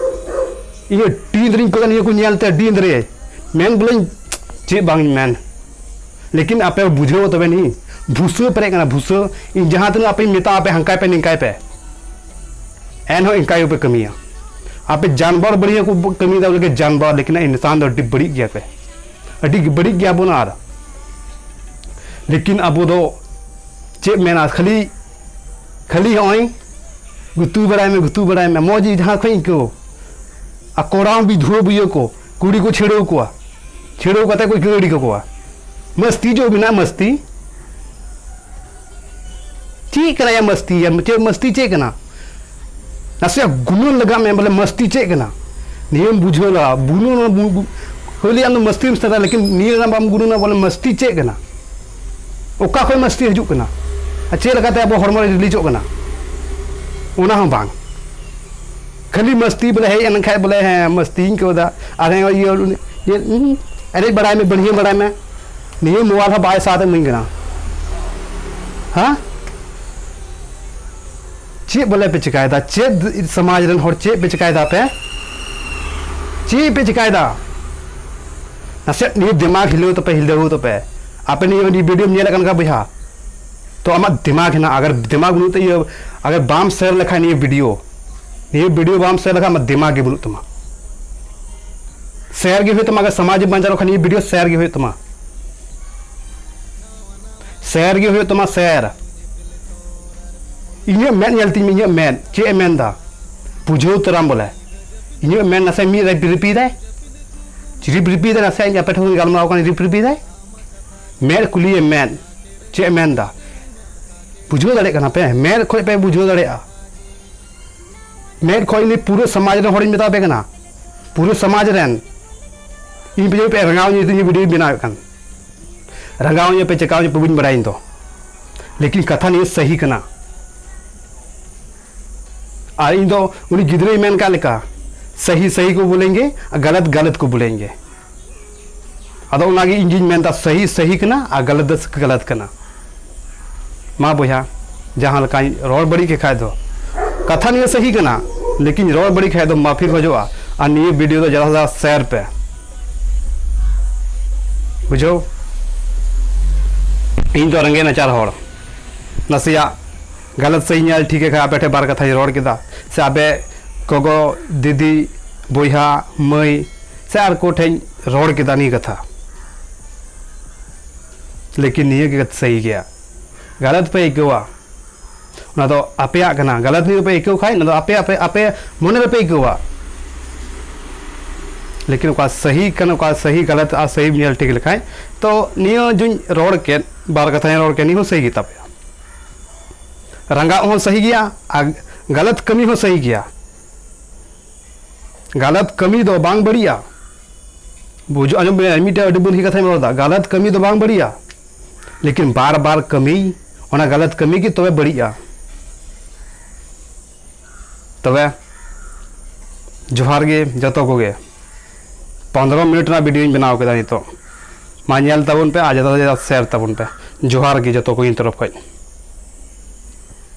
ᱤᱧ ᱫᱤᱱ ᱨᱤᱧ ᱠᱚᱭᱚᱜ ᱱᱤᱭᱟᱹ ᱠᱚ ᱧᱮᱞ ᱛᱮ, ᱫᱤᱱ ᱨᱮ ᱢᱮᱱ ᱵᱚᱞᱮᱧ ᱪᱮᱫ ᱵᱟᱝ ᱤᱧ ᱢᱮᱱ, ᱞᱮᱠᱤᱱ ᱟᱯᱮ ᱵᱩᱡᱷᱟᱹᱣ ᱛᱚᱵᱮ ᱱᱤ ᱵᱷᱩᱥᱟᱹ ᱯᱮᱨᱮᱡ ᱠᱟᱱᱟ, ᱵᱷᱩᱥᱟᱹ᱾ ᱤᱧ ᱡᱟᱦᱟᱸ ᱛᱤᱱᱟᱹᱜ ᱟᱯᱮᱧ ᱢᱮᱛᱟ ᱟᱯᱮ ᱦᱟᱱᱠᱟᱭ ᱯᱮ ᱱᱤᱝᱠᱟᱭ ᱯᱮ, ᱮᱱᱦᱚᱸ ᱤᱱᱠᱟ ᱜᱮᱯᱮ ᱠᱟᱹᱢᱤᱭᱟ᱾ ᱟᱯᱮ ᱡᱟᱱᱣᱟᱨ ᱵᱟᱹᱲᱤᱡ ᱠᱚ ᱠᱟᱹᱢᱤᱭᱮᱫᱟ, ᱵᱚᱞᱮ ᱡᱟᱱᱣᱟᱨ, ᱞᱮᱠᱤᱱ ᱤᱱᱥᱟᱱ ᱫᱚ ᱟᱹᱰᱤ ᱵᱟᱹᱲᱤᱡ ᱜᱮᱭᱟ ᱯᱮ, ᱟᱹᱰᱤ ᱵᱟᱹᱲᱤᱡ ᱜᱮᱭᱟ ᱵᱚᱱ᱾ ᱟᱨ ᱞᱮᱠᱤᱱ ᱟᱵᱚ ᱫᱚ ᱪᱮᱫ ᱢᱮᱱᱟ, ᱠᱷᱟᱹᱞᱤ, ᱠᱷᱟᱹᱞᱤ ᱦᱚᱸᱜᱼᱚᱭ ᱜᱩᱛᱩ ᱵᱟᱲᱟᱭ ᱢᱮ, ᱜᱩᱛᱩ ᱵᱟᱲᱟᱭ ᱢᱮ, ᱢᱚᱡᱽ ᱡᱟᱦᱟᱸ ᱠᱷᱚᱡ ᱟᱹᱭᱠᱟᱹᱣ᱾ ᱟᱨ ᱠᱚᱲᱟ ᱦᱚᱸ ᱵᱤᱫᱷᱩᱣᱟᱹ ᱵᱩᱭᱟᱹ ᱠᱚ, ᱠᱩᱲᱤ ᱠᱚ ᱪᱷᱤᱲᱟᱹᱣ ᱠᱚᱣᱟ, ᱪᱷᱤᱲᱟᱹᱣ ᱠᱟᱛᱮ ᱠᱚ ᱟᱹᱠᱷᱨᱤᱧ ᱜᱤᱰᱤ ᱠᱟᱠᱚᱣᱟ᱾ ᱢᱟᱹᱥᱛᱤ ᱡᱚ ᱢᱮᱱᱟᱜᱼᱟ, ᱢᱟᱹᱥᱛᱤ᱾ ᱪᱮᱫ ᱠᱟᱱᱟ ᱭᱟ ᱢᱟᱹᱥᱛᱤ? ᱭᱟ ᱪᱮᱫ ᱢᱟᱹᱥᱛᱤ ᱪᱮᱫ ᱠᱟᱱᱟ? ᱱᱟᱥᱮᱭᱟᱜ ᱜᱩᱱᱟᱹᱱ ᱞᱟᱜᱟᱜ ᱢᱮ, ᱵᱚᱞᱮ ᱢᱟᱹᱥᱛᱤ ᱪᱮᱫ ᱠᱟᱱᱟ? ᱱᱤᱭᱟᱹᱢ ᱵᱩᱡᱷᱟᱹᱣ ᱞᱟᱜᱟᱜᱼᱟ᱾ ᱵᱩᱱᱩ ᱱᱚᱣᱟ ᱵᱩ-, ᱵᱩ-, ᱦᱳᱭ, ᱟᱢ ᱫᱚ ᱢᱟᱹᱥᱛᱤᱢ ᱥᱮᱬᱟ, ᱞᱮᱠᱤᱱ ᱱᱤᱭᱟᱹ ᱨᱮᱱᱟᱜ ᱵᱟᱢ ᱜᱩᱱᱟᱹᱱᱟ, ᱵᱚᱞᱮ ᱢᱟᱹᱥᱛᱤ ᱪᱮᱫ ᱠᱟᱱᱟ? ᱚᱠᱟ ᱠᱷᱚᱱ ᱢᱟᱹᱥᱛᱤ ᱦᱤᱡᱩᱜ ᱠᱟᱱᱟ? ᱟᱨ ᱪᱮᱫ ᱞᱮᱠᱟᱛᱮ ᱟᱵᱚ ᱦᱚᱲᱢᱚ ᱨᱮ ᱨᱤᱞᱤᱡᱚᱜ ᱠᱟᱱᱟ? ᱚᱱᱟ ᱦᱚᱸ ᱵᱟᱝ᱾ ᱠᱷᱟᱹᱞᱤ ᱢᱟᱹᱥᱛᱤ, ᱵᱚᱞᱮ ᱦᱮᱡ ᱮᱱ ᱠᱷᱟᱡ, ᱵᱚᱞᱮ, ᱦᱮᱸ, ᱢᱟᱹᱥᱛᱤᱧ ᱟᱹᱭᱠᱟᱹᱣ ᱮᱫᱟ᱾ ᱟᱨ ᱦᱮᱸ, ᱤᱭᱟᱹ, ᱤᱭᱟᱹ, ᱩᱸ, ᱮᱱᱮᱡ ᱵᱟᱲᱟᱭ ᱢᱮ, ᱵᱟᱹᱲᱦᱤᱭᱟᱹ ᱵᱟᱲᱟᱭ ᱢᱮ᱾ ᱱᱤᱭᱟᱹ ᱢᱳᱵᱟᱭᱤᱞ ᱦᱚᱸ ᱵᱟᱭ ᱥᱟᱦᱟᱣ ᱤᱢᱟᱹᱧ ᱠᱟᱱᱟ᱾ ᱦᱮᱸ? ᱪᱮᱫ ᱵᱚᱞᱮ ᱯᱮ ᱪᱮᱠᱟᱭᱮᱫᱟ? ᱪᱮᱫ ᱥᱚᱢᱟᱡᱽ ᱨᱮᱱ ᱦᱚᱲ, ᱪᱮᱫ ᱯᱮ ᱪᱮᱠᱟᱭᱮᱫᱟ ᱯᱮ? ᱪᱮᱫ ᱯᱮ ᱪᱮᱠᱟᱭᱮᱫᱟ? ᱱᱟᱥᱮ ᱱᱤᱭᱟᱹ ᱫᱤᱢᱟᱜᱽ ᱦᱤᱞᱟᱹᱣ ᱛᱟᱯᱮ, ᱦᱤᱞᱟᱹᱣ ᱛᱟᱯᱮ᱾ ᱟᱯᱮ ᱱᱤᱭᱟᱹ, ᱱᱤᱭᱟᱹ ᱵᱷᱤᱰᱤᱭᱳᱢ ᱧᱮᱞᱮᱫ ᱠᱟᱱ ᱠᱷᱟᱱ, ᱵᱚᱭᱦᱟ, ᱛᱚ ᱟᱢᱟᱜ ᱫᱤᱢᱟᱜᱽ ᱦᱮᱱᱟᱜᱼᱟ᱾ ᱟᱜᱟᱨ ᱫᱤᱢᱟᱜᱽ ᱵᱟᱹᱱᱩᱜ ᱛᱮ, ᱤᱭᱟᱹ, ᱟᱜᱟᱨ ᱵᱟᱢ ᱥᱮᱭᱟᱨ ᱞᱮᱠᱷᱟᱱ ᱱᱤᱭᱟᱹ ᱵᱷᱤᱰᱤᱭᱳ, ᱱᱤᱭᱟᱹ ᱵᱷᱤᱰᱤᱭᱳ ᱵᱟᱢ ᱥᱮᱭᱟᱨ ᱞᱮᱠᱷᱟᱱ ᱟᱢᱟᱜ ᱫᱤᱢᱟᱜᱽ ᱜᱮ ᱵᱟᱹᱱᱩᱜ ᱛᱟᱢᱟ᱾ ᱥᱮᱭᱟᱨ ᱜᱮ ᱦᱩᱭᱩᱜ ᱛᱟᱢᱟ᱾ ᱟᱜᱟᱨ ᱥᱚᱢᱟᱡᱽ ᱵᱟᱧᱪᱟᱣ ᱞᱮᱠᱷᱟᱱ ᱱᱤᱭᱟᱹ ᱵᱷᱤᱰᱤᱭᱳ ᱥᱮᱭᱟᱨ ᱜᱮ ᱦᱩᱭᱩᱜ ᱛᱟᱢᱟ᱾ ᱥᱮᱭᱟᱨ ᱜᱮ ᱦᱩᱭᱩᱜ ᱛᱟᱢᱟ, ᱥᱮᱭᱟᱨ᱾ ᱤᱧᱟᱹᱜ ᱢᱮᱫ ᱧᱮᱞ ᱛᱤᱧ ᱢᱮ, ᱤᱧᱟᱹᱜ ᱢᱮᱫ ᱪᱮᱫ ᱮ ᱢᱮᱱᱫᱟ, ᱵᱩᱡᱷᱟᱹᱣ ᱩᱛᱟᱹᱨᱟᱢ ᱵᱚᱞᱮ᱾ ᱤᱧᱟᱹᱜ ᱢᱮᱫ ᱱᱟᱥᱮ ᱢᱤᱫ ᱨᱤᱯ ᱨᱤᱯᱤᱭᱮᱫᱟᱭ, ᱨᱤᱯ ᱨᱤᱯᱤᱭᱮᱫᱟᱭ, ᱱᱟᱥᱮ ᱤᱧ ᱟᱯᱮ ᱴᱷᱮᱱ ᱠᱷᱚᱱ ᱜᱟᱞᱢᱟᱨᱟᱣ ᱠᱟᱱᱟ, ᱨᱤᱯ ᱨᱤᱯᱤᱭᱮᱫᱟᱭ᱾ ᱢᱮᱫ ᱠᱩᱞᱤᱭᱮ ᱢᱮᱫ, ᱪᱮᱫ ᱮ ᱢᱮᱱᱫᱟ? ᱵᱩᱡᱷᱟᱹᱣ ᱫᱟᱲᱮᱭᱟᱜ ᱠᱟᱱᱟ ᱯᱮ? ᱢᱮᱫ ᱠᱷᱚᱱ ᱯᱮ ᱵᱩᱡᱷᱟᱹᱣ ᱫᱟᱲᱮᱭᱟᱜᱼᱟ᱾ ᱢᱮᱫ ᱠᱷᱚᱱ ᱤᱧ ᱯᱩᱨᱟᱹ ᱥᱚᱢᱟᱡᱽ ᱨᱮᱱ ᱦᱚᱲᱤᱧ ᱢᱮᱛᱟ ᱯᱮ ᱠᱟᱱᱟ, ᱯᱩᱨᱟᱹ ᱥᱚᱢᱟᱡᱽ ᱨᱮᱱ᱾ ᱤᱧ ᱯᱮ ᱯᱮ ᱨᱟᱸᱜᱟᱣ ᱤᱧ ᱛᱮ ᱵᱷᱤᱰᱤᱭᱳᱧ ᱵᱮᱱᱟᱣᱮᱫ ᱠᱟᱱ, ᱨᱟᱸᱜᱟᱣ ᱤᱧ ᱯᱮ, ᱪᱮᱠᱟᱣ ᱤᱧ ᱯᱮ, ᱵᱟᱹᱧ ᱵᱟᱲᱟᱭᱟ ᱤᱧ ᱫᱚ, ᱞᱮᱠᱤᱱ ᱠᱟᱛᱷᱟ ᱱᱤᱭᱟᱹ ᱥᱟᱹᱦᱤ ᱠᱟᱱᱟ᱾ ᱟᱨ ᱤᱧ ᱫᱚ ᱩᱱᱤ ᱜᱤᱫᱽᱨᱟᱹᱭ ᱢᱮᱱ ᱠᱟᱜ ᱞᱮᱠᱟ, ᱥᱟᱹᱦᱤ ᱥᱟᱹᱦᱤ ᱠᱚ ᱵᱚᱞᱮᱝᱜᱮ ᱟᱨ ᱜᱟᱞᱟᱛ ᱜᱟᱞᱟᱛ ᱠᱚ ᱵᱚᱞᱮᱝᱜᱮ᱾ ᱟᱫᱚ ᱚᱱᱟᱜᱮ ᱤᱧ ᱜᱤᱧ ᱢᱮᱱᱫᱟ, ᱥᱟᱹᱦᱤ ᱥᱟᱹᱦᱤ ᱠᱟᱱᱟ ᱟᱨ ᱜᱟᱞᱟᱛ ᱫᱚ ᱜᱟᱞᱟᱛ ᱠᱟᱱᱟ᱾ ᱢᱟ ᱵᱚᱭᱦᱟ, ᱡᱟᱦᱟᱸ ᱞᱮᱠᱟᱧ ᱨᱚᱲ ᱵᱟᱹᱲᱤᱡ ᱠᱮ ᱠᱷᱟᱡ ᱫᱚ, ᱠᱟᱛᱷᱟ ᱱᱤᱭᱟᱹ ᱥᱟᱹᱦᱤ ᱠᱟᱱᱟ, ᱞᱮᱠᱤᱱ ᱨᱚᱲ ᱵᱟᱹᱲᱤᱡ ᱠᱷᱟᱡ ᱫᱚ ᱢᱟᱯᱷᱤ ᱠᱷᱚᱡᱚᱜᱼᱟ᱾ ᱟᱨ ᱱᱤᱭᱟᱹ ᱵᱷᱤᱰᱤᱭᱳ ᱫᱚ ᱡᱟᱫᱟ ᱥᱮ ᱡᱟᱫᱟ ᱥᱮᱭᱟᱨ ᱯᱮ, ᱵᱩᱡᱷᱟᱹᱣ᱾ ᱤᱧ ᱫᱚ ᱨᱮᱸᱜᱮᱡ ᱱᱟᱪᱟᱨ ᱦᱚᱲ, ᱱᱟᱥᱮᱭᱟᱜ ᱜᱟᱞᱟᱛ ᱥᱟᱹᱦᱤ ᱧᱮᱞ ᱴᱷᱤᱠ ᱠᱷᱟᱡ ᱟᱯᱮ ᱴᱷᱮᱱ ᱵᱟᱨ ᱠᱟᱛᱷᱟᱧ ᱨᱚᱲ ᱠᱮᱫᱟ, ᱥᱮ ᱟᱯᱮ ᱜᱚᱜᱚ, ᱫᱤᱫᱤ, ᱵᱚᱭᱦᱟ, ᱢᱟᱹᱭ, ᱥᱮ ᱟᱨ ᱠᱚ ᱴᱷᱮᱱ ᱨᱚᱲ ᱠᱮᱫᱟ ᱱᱤᱭᱟᱹ ᱠᱟᱛᱷᱟ, ᱞᱮᱠᱤᱱ ᱱᱤᱭᱟᱹ ᱜᱮ ᱥᱟᱹᱦᱤ ᱜᱮᱭᱟ᱾ ᱜᱟᱞᱟᱛ ᱯᱮ ᱟᱹᱭᱠᱟᱹᱣᱟ, ᱚᱱᱟ ᱫᱚ ᱟᱯᱮᱭᱟᱜ ᱠᱟᱱᱟ᱾ ᱜᱟᱞᱟᱛ ᱱᱤᱭᱟᱹ ᱯᱮ ᱟᱹᱭᱠᱟᱹᱣ ᱠᱷᱟᱡ, ᱚᱱᱟ ᱫᱚ ᱟᱯᱮ, ᱟᱯᱮ, ᱟᱯᱮ ᱢᱚᱱᱮ ᱨᱮᱯᱮ ᱟᱹᱭᱠᱟᱹᱣᱟ᱾ ᱞᱮᱠᱤᱱ ᱚᱠᱟ ᱥᱟᱹᱦᱤ ᱠᱟᱱᱟ, ᱚᱠᱟ ᱥᱟᱹᱦᱤ ᱜᱟᱞᱟᱛ ᱟᱨ ᱥᱟᱹᱦᱤᱢ ᱧᱮᱞ ᱴᱷᱤᱠ ᱞᱮᱠᱷᱟᱡ, ᱛᱚ ᱱᱤᱭᱟᱹ ᱡᱩᱧ ᱨᱚᱲ ᱠᱮᱫ, ᱵᱟᱨ ᱠᱟᱛᱷᱟᱧ ᱨᱚᱲ ᱠᱮᱫ, ᱱᱤᱭᱟᱹ ᱦᱚᱸ ᱥᱟᱹᱦᱤ ᱜᱮ ᱛᱟᱯᱮᱭᱟ᱾ ᱨᱟᱸᱜᱟᱣ ᱦᱚᱸ ᱥᱟᱹᱦᱤ ᱜᱮᱭᱟ ᱟᱨ ᱜᱟᱞᱟᱛ ᱠᱟᱹᱢᱤ ᱦᱚᱸ ᱥᱟᱹᱦᱤ ᱜᱮᱭᱟ᱾ ᱜᱟᱞᱟᱛ ᱠᱟᱹᱢᱤ ᱫᱚ ᱵᱟᱝ ᱵᱟᱹᱲᱤᱡᱼᱟ᱾ ᱵᱩᱡᱷᱟᱹᱣ, ᱟᱸᱡᱚᱢ ᱵᱮᱱ, ᱢᱤᱫᱴᱮᱱ ᱟᱹᱰᱤ ᱵᱩᱨᱦᱤ ᱠᱟᱛᱷᱟᱧ ᱨᱚᱲ ᱮᱫᱟ᱾ ᱜᱟᱞᱟᱛ ᱠᱟᱹᱢᱤ ᱫᱚ ᱵᱟᱝ ᱵᱟᱹᱲᱤᱡᱼᱟ, ᱞᱮᱠᱤᱱ ᱵᱟᱨ ᱵᱟᱨ ᱠᱟᱹᱢᱤ, ᱚᱱᱟ ᱜᱟᱞᱟᱛ ᱠᱟᱹᱢᱤ ᱜᱮ ᱛᱚᱵᱮ ᱵᱟᱹᱲᱤᱡᱼᱟ᱾ ᱛᱚᱵᱮ ᱡᱚᱦᱟᱨ ᱜᱮ ᱡᱚᱛᱚ ᱠᱚᱜᱮ᱾ ᱯᱚᱱᱫᱽᱨᱚ ᱢᱤᱱᱤᱴ ᱨᱮᱱᱟᱜ ᱵᱷᱤᱰᱤᱭᱳᱧ ᱵᱮᱱᱟᱣ ᱠᱮᱫᱟ ᱱᱤᱛᱚᱜ᱾ ᱢᱟ ᱧᱮᱞ ᱛᱟᱵᱚᱱ ᱯᱮ ᱟᱨ ᱡᱟᱫᱟ ᱡᱟᱫᱟ ᱥᱮᱭᱟᱨ ᱛᱟᱵᱚᱱ ᱯᱮ᱾ ᱡᱚᱦᱟᱨ ᱜᱮ ᱡᱚᱛᱚ ᱠᱚ ᱤᱧ ᱛᱚᱨᱚᱯ ᱠᱷᱚᱱ᱾